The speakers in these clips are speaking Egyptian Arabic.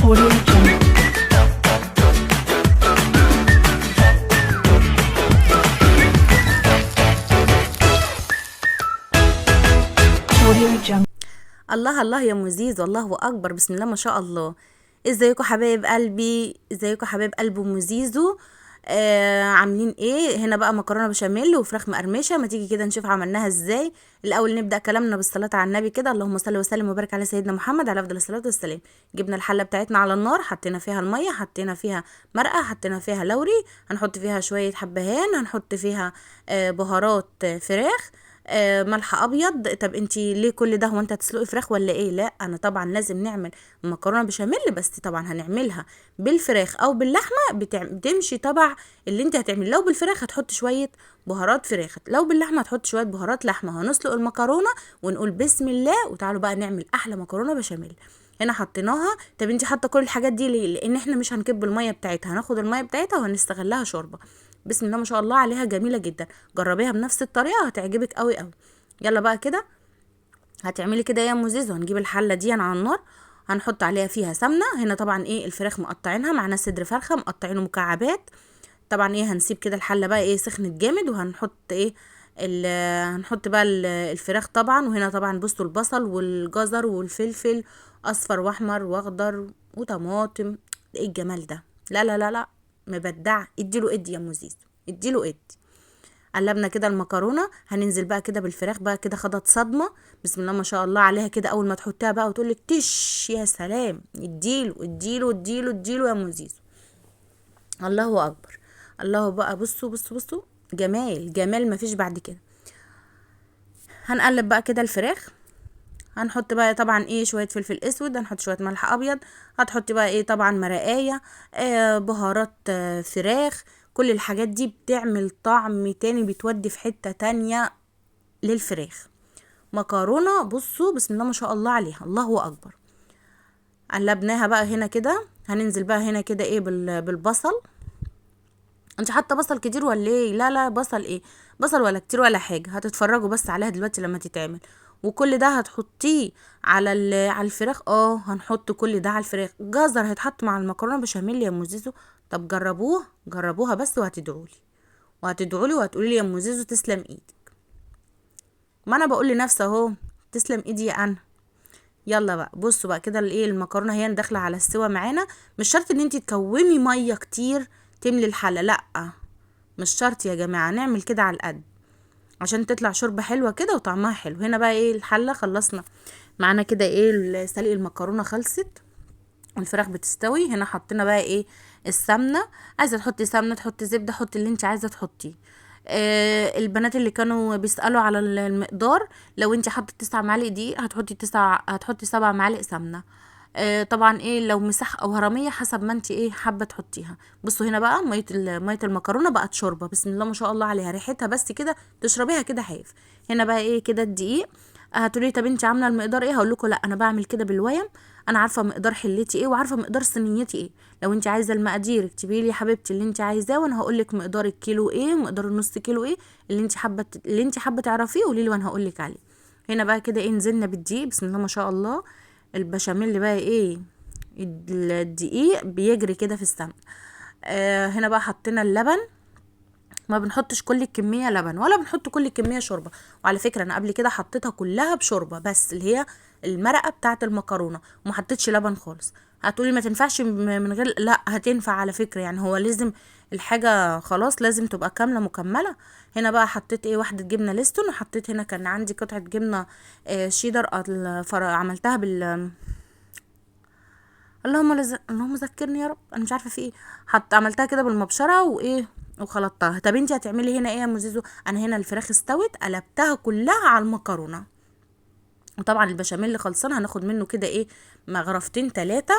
Audio Jungle. Audio Jungle. الله الله يا ام زيزو، الله اكبر، بسم الله ما شاء الله. ازيكم حبايب قلبي، ازيكم حبايب قلب ام زيزو؟ عاملين ايه؟ هنا بقى مكرونه بشاميل وفراخ مقرمشه. ما تيجي كده نشوف عملناها ازاي. الاول نبدا كلامنا بالصلاة على النبي كده، اللهم صل وسلم وبارك على سيدنا محمد على افضل الصلاة والسلام. جبنا الحلة بتاعتنا على النار، حطينا فيها المية، حطينا فيها مرقه، حطينا فيها لوري، هنحط فيها شوية حبهان، هنحط فيها بهارات فراخ، ملح ابيض. طب انتي ليه كل ده؟ هو انت هتسلقي فراخ ولا ايه؟ لا، انا طبعا لازم نعمل مكرونه بشاميل، بس طبعا هنعملها بالفراخ او باللحمه، بتمشي تبع اللي انت هتعملي. لو بالفراخ هتحط شوية بهارات فراخ، لو باللحمه هتحط شوية بهارات لحمه. هنسلق المكرونه ونقول بسم الله، وتعالوا بقى نعمل احلى مكرونه بشاميل. هنا حطيناها. طب انتي حاطه كل الحاجات دي ليه؟ لان احنا مش هنكب المية بتاعتها، هناخد المية بتاعتها وهنستغلها شوربة. بسم الله ما شاء الله عليها، جميلة جدا. جربيها بنفس الطريقة هتعجبك قوي قوي. يلا بقى كده هتعملي كده يا ام زيزو. هنجيب الحلة دي على النار، هنحط عليها فيها سمنه. هنا طبعا ايه الفراخ مقطعينها، معانا صدر فرخة مقطعينه مكعبات. طبعا ايه هنسيب كده الحلة بقى ايه سخنت جامد، وهنحط ايه هنحط بقى الفراخ طبعا. وهنا طبعا بصوا البصل والجزر والفلفل اصفر واحمر واخضر وطماطم. ايه الجمال ده؟ لا لا لا لا، مبدعة. اديله ادي يا ام زيزو، اديله ادي. قلبنا كده المكرونه، هننزل بقى كده بالفراخ بقى كده، خدت صدمة بسم الله ما شاء الله عليها كده. اول ما تحطيها بقى وتقولك تش، يا سلام، اديله اديله اديله اديله يا ام زيزو. الله اكبر، الله بقى. بصوا بصوا بصوا، جمال جمال مفيش بعد كده. هنقلب بقى كده الفراخ، هنحط بقى طبعا ايه شوية فلفل اسود، هنحط شوية ملح ابيض، هتحطي بقى ايه طبعا مرقايه، بهارات، فراخ. كل الحاجات دي بتعمل طعم تاني، بتودي في حتة تانية للفراخ. مكرونه بصوا بسم الله ما شاء الله عليها، الله اكبر. قلبناها بقى هنا كده، هننزل بقى هنا كده ايه بالبصل. انت حاطه بصل كتير ولا ايه؟ لا لا، بصل ايه؟ بصل ولا كتير ولا حاجة، هتتفرجوا بس عليها دلوقتي لما تتعمل. وكل ده هتحطيه على الفراخ. هنحط كل ده على الفراخ. جزر هيتحط مع المكرونه بشاميل يا ام زيزو. طب جربوه، جربوها بس وهتدعولي، وهتدعولي وهتقولي لي يا ام زيزو تسلم ايدك. ما انا بقول لنفسي اهو تسلم ايدي يا انا. يلا بقى بصوا بقى كده الايه المكرونه هي داخله على السوا معانا. مش شرط ان انتي تكومي مية كتير تملي الحلة، لا مش شرط يا جماعة، نعمل كده على القد عشان تطلع شوربة حلوة كده وطعمها حلو. هنا بقى ايه الحلة خلصنا معانا كده ايه سلق المكرونه خلصت والفراخ بتستوي. هنا حطينا بقى ايه السمنة، عايزه تحطي سمنه تحطي زبدة، حطي اللي انت عايزه تحطيه. البنات اللي كانوا بيسالوا على المقدار، لو انت حاطه 9 معالق دقيق هتحطي 9، هتحطي 7 معالق سمنه. طبعا ايه لو مساحة او هرميه حسب ما انت ايه حابة تحطيها. بصوا هنا بقى مية المكرونه بقت شوربة بسم الله ما شاء الله عليها، ريحتها بس كده تشربيها كده حاف. هنا بقى ايه كده الدقيق. هتقولي طب انت عامله المقدار ايه؟ هقول لكم لا، انا بعمل كده بالويم، انا عارفه مقدار حلتي ايه وعارفه مقدار صينيتي ايه. لو انت عايزه المقادير اكتبي لي يا حبيبتي اللي انت عايزاه، وانا هقول لك مقدار الكيلو ايه ومقدار النص كيلو ايه، اللي انت حابة تعرفيه قولي لي وانا هقول لك عليه. هنا بقى كده ايه نزلنا بالدقيق بسم الله ما شاء الله. البشاميل بقى ايه الدقيق بيجري كده في السمن. هنا بقى حطينا اللبن، ما بنحطش كل الكمية لبن ولا بنحط كل الكمية شوربة. وعلى فكرة انا قبل كده حطيتها كلها بشوربه بس اللي هي المرقه بتاعه المكرونه، وما حطيتش لبن خالص. هتقولي ما تنفعش من غير، لا هتنفع على فكرة، يعني هو لازم الحاجة خلاص لازم تبقى كاملة مكملة. هنا بقى حطيت ايه واحدة جبنه ليستون، وحطيت هنا كان عندي قطعه جبنه، شيدر، عملتها بال، اللهم ذكرني يا رب انا مش عارفه في ايه، عملتها كده بالمبشره وايه وخلطتها. طب انتي هتعملي هنا ايه يا ام زيزو؟ انا هنا الفراخ استوت قلبتها كلها على المكرونه، وطبعا البشاميل خلصان هناخد منه كده ايه مغرفتين 3.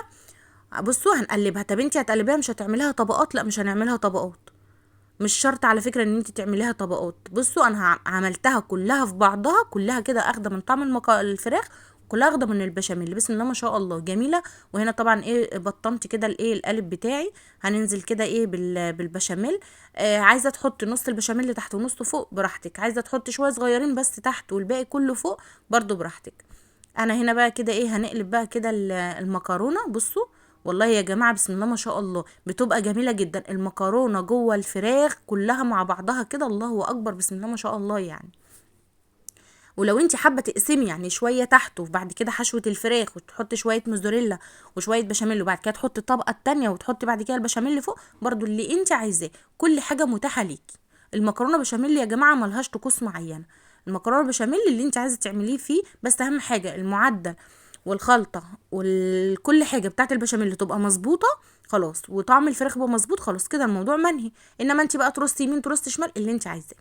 بصوا هنقلبها. طب انتي هتقلبيها مش هتعمليها طبقات؟ لا مش هنعملها طبقات، مش شرط على فكرة ان انتي تعمليها طبقات. بصوا انا عملتها كلها في بعضها، كلها كده اخده من طعم الفراخ، كلها اخده من البشاميل بسم الله ما شاء الله جميلة. وهنا طبعا ايه بطنت كده الايه القالب بتاعي، هننزل كده ايه بالبشاميل. عايزه تحطي نص البشاميل تحت ونصه فوق براحتك، عايزه تحطي شوية صغيرين بس تحت والباقي كله فوق برضو براحتك. انا هنا بقى كده ايه هنقلب بقى كده المكرونه. بصوا والله يا جماعة بسم الله ما شاء الله بتبقى جميلة جدا المكرونه جوه الفراخ كلها مع بعضها كده، الله اكبر بسم الله ما شاء الله يعني. ولو انت حابة تقسمي يعني شوية تحته وبعد كده حشوه الفراخ، وتحطي شوية موزاريلا وشوية بشاميل، وبعد كده تحطي الطبقة التانية وتحطي بعد كده البشاميل فوق، برضو اللي انت عايزاه، كل حاجة متاحة ليكي. المكرونه بشاميل يا جماعة ملهاش طقوس معينة، المكرونه بشاميل اللي انت عايزه تعمليه فيه، بس اهم حاجة المعدل والخلطه وكل حاجة بتاعت البشاميل تبقى مظبوطة خلاص، وطعم الفراخ يبقى مظبوط، خلاص كده الموضوع منهي. انما انت بقى ترصي يمين ترصي شمال اللي انت عايزاه.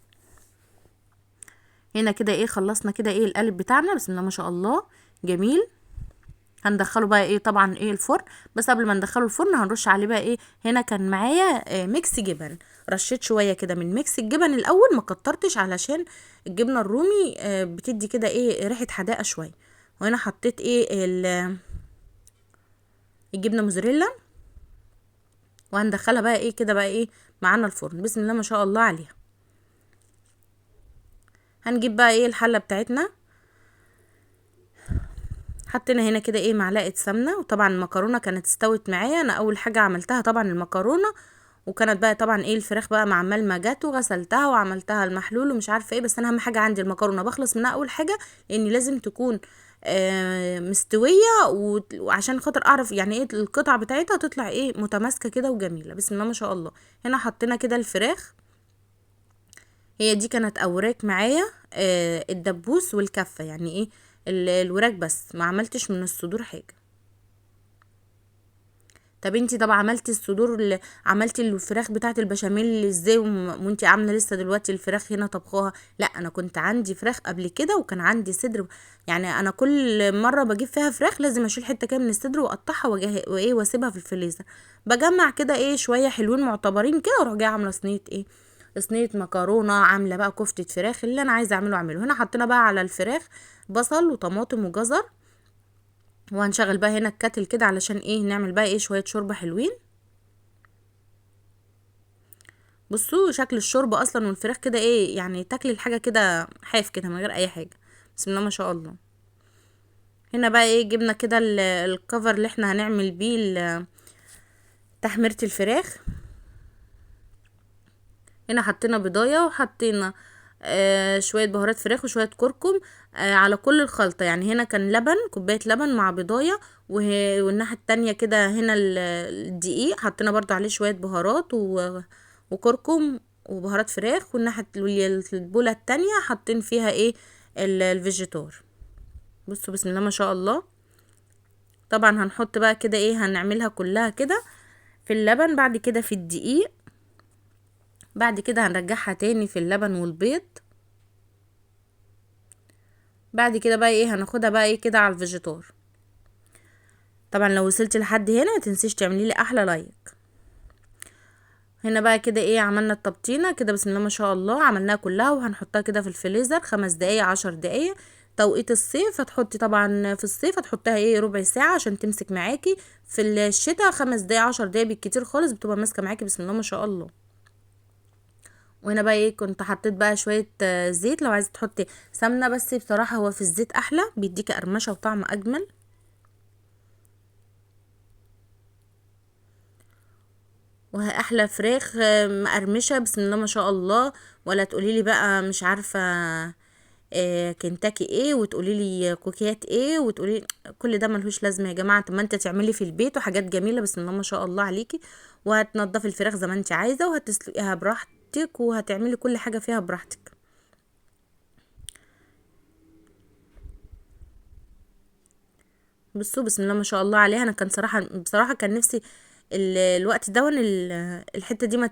هنا كده ايه خلصنا كده ايه القالب بتاعنا بسم الله ما شاء الله جميل. هندخله بقى ايه طبعا ايه الفرن، بس قبل ما ندخله الفرن هنرش عليه بقى ايه، هنا كان معايا mix جبن، رشيت شوية كده من mix الجبن الاول، ما كترتش علشان الجبنة الرومي بتدي كده ايه ريحه حداقه شوية. وهنا حطيت ايه الجبنة موزاريلا، وهندخلها بقى ايه كده بقى ايه معانا الفرن بسم الله ما شاء الله عليها. هنجيب بقى ايه الحلة بتاعتنا، حطينا هنا كده ايه معلقه سمنه، وطبعا المكرونه كانت استوت معايا، انا اول حاجة عملتها طبعا المكرونه، وكانت بقى طبعا ايه الفراخ بقى مع عمال ما جت وغسلتها وعملتها المحلول ومش عارفه ايه، بس انا اهم حاجة عندي المكرونه بخلص منها اول حاجة، لان لازم تكون مستوية، وعشان خاطر اعرف يعني ايه القطع بتاعتها تطلع ايه متماسكة كده وجميلة بسم الله ما شاء الله. هنا حطينا كده الفراخ، هي دي كانت اوراق معايا الدبوس والكفه، يعني ايه الوراك بس، ما عملتش من الصدور حاجة. طب انتي طب عملتي الصدور، عملتي الفراخ بتاعه البشاميل ازاي وانتي عامله لسه دلوقتي الفراخ هنا طبخاها؟ لا انا كنت عندي فراخ قبل كده، وكان عندي صدر، يعني انا كل مرة بجيب فيها فراخ لازم اشيل حتة كده من الصدر واقطعها وايه واسيبها في الفريزر، بجمع كده ايه شوية حلوين معتبرين كده، واروح جاية عامله صينية ايه صينية مكرونه، عامله بقى كفته فراخ، اللي انا عايزه اعمله اعمله. هنا حطينا بقى على الفراخ بصل وطماطم وجزر، وهنشغل بقى هنا الكاتل كده علشان ايه نعمل بقى ايه شوية شوربة حلوين. بصوا شكل الشوربة اصلا والفراخ كده ايه يعني تاكلي الحاجة كده حاف كده من غير اي حاجة بسم الله ما شاء الله. هنا بقى ايه جبنا كده الكفر اللي احنا هنعمل بيه تحميره الفراخ. هنا حطينا بيضايه وحطينا شوية بهارات فراخ وشوية كركم على كل الخلطة، يعني هنا كان لبن، كوباية لبن مع بيضايه، والناحية التانية كده هنا الدقيق حطينا برضو عليه شوية بهارات وكركم وبهارات فراخ، والناحية البوله التانية حاطين فيها ايه الفيجيتار. بصوا بسم الله ما شاء الله. طبعا هنحط بقى كده ايه هنعملها كلها كده في اللبن، بعد كده في الدقيق، بعد كده هنرجعها تاني في اللبن والبيض، بعد كده بقى ايه هناخدها بقى ايه كده على الفيجيتار. طبعا لو وصلت لحد هنا ما تنسيش تعملي لي احلى like. هنا بقى كده ايه عملنا التبطينه كده بسم الله ما شاء الله، عملناها كلها وهنحطها كده في الفريزر 5 دقايق 10 دقايق. توقيت الصيف هتحطي طبعا في الصيف هتحطها ايه ربع ساعة عشان تمسك معاكي، في الشتاء 5 دقايق 10 دقايق بالكتير خالص بتبقى ماسكه معاكي بسم الله ما شاء الله. وهنا بقى ايه كنت حطيت بقى شوية زيت، لو عايزه تحطي سمنه، بس بصراحة هو في الزيت احلى، بيديكي قرمشه وطعم اجمل. وهي احلى فراخ مقرمشه بسم الله ما شاء الله. ولا تقولي لي بقى مش عارفه كنتاكي ايه، وتقولي لي كوكيات ايه، وتقولي كل ده ملهوش لازمه يا جماعة. طب ما انت تعملي في البيت وحاجات جميلة بسم الله ما شاء الله عليكي، وهتنضفي الفراخ زي ما انت عايزه، وهتسلقيها براحتك، وهتعملي كل حاجة فيها براحتك. بصوا بسم الله ما شاء الله عليها. انا كان بصراحة كان نفسي الوقت ده الحتة دي ما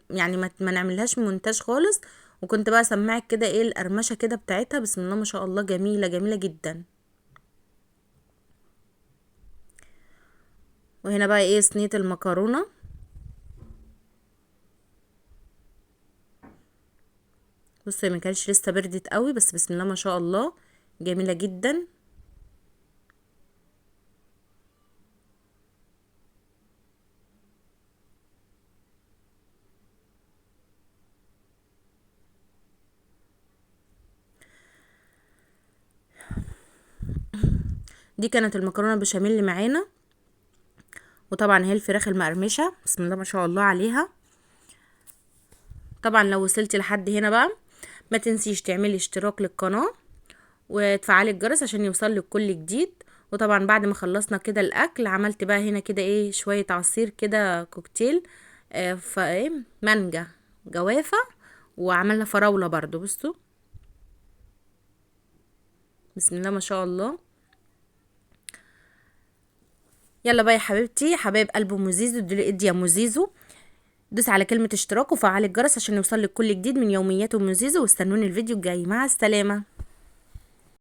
يعني ما نعملهاش مونتاج خالص، وكنت بقى سمعك كده ايه القرمشه كده بتاعتها بسم الله ما شاء الله، جميلة جميلة جدا. وهنا بقى ايه صينية المكرونه. بصوا ما كانش لسه بردت قوي، بس بسم الله ما شاء الله جميلة جدا. دي كانت المكرونه بشاميل اللي معانا. وطبعا هي الفراخ المقرمشه، بسم الله ما شاء الله عليها. طبعا لو وصلتي لحد هنا بقى ما تنسيش تعملي اشتراك للقناة وتفعلي الجرس عشان يوصلك كل جديد. وطبعا بعد ما خلصنا كده الاكل عملت بقى هنا كده ايه شوية عصير كده كوكتيل، مانجا جوافه، وعملنا فراوله برضو. بصوا بسم الله ما شاء الله. يلا بقى يا حبيبتي، حبايب قلب ام زيزو، ادولي ايدي يا ام زيزو، دوسي على كلمة اشتراك وفعلي الجرس عشان يوصلك كل جديد من يوميات ام زيزو، واستنوني الفيديو الجاي. مع السلامة.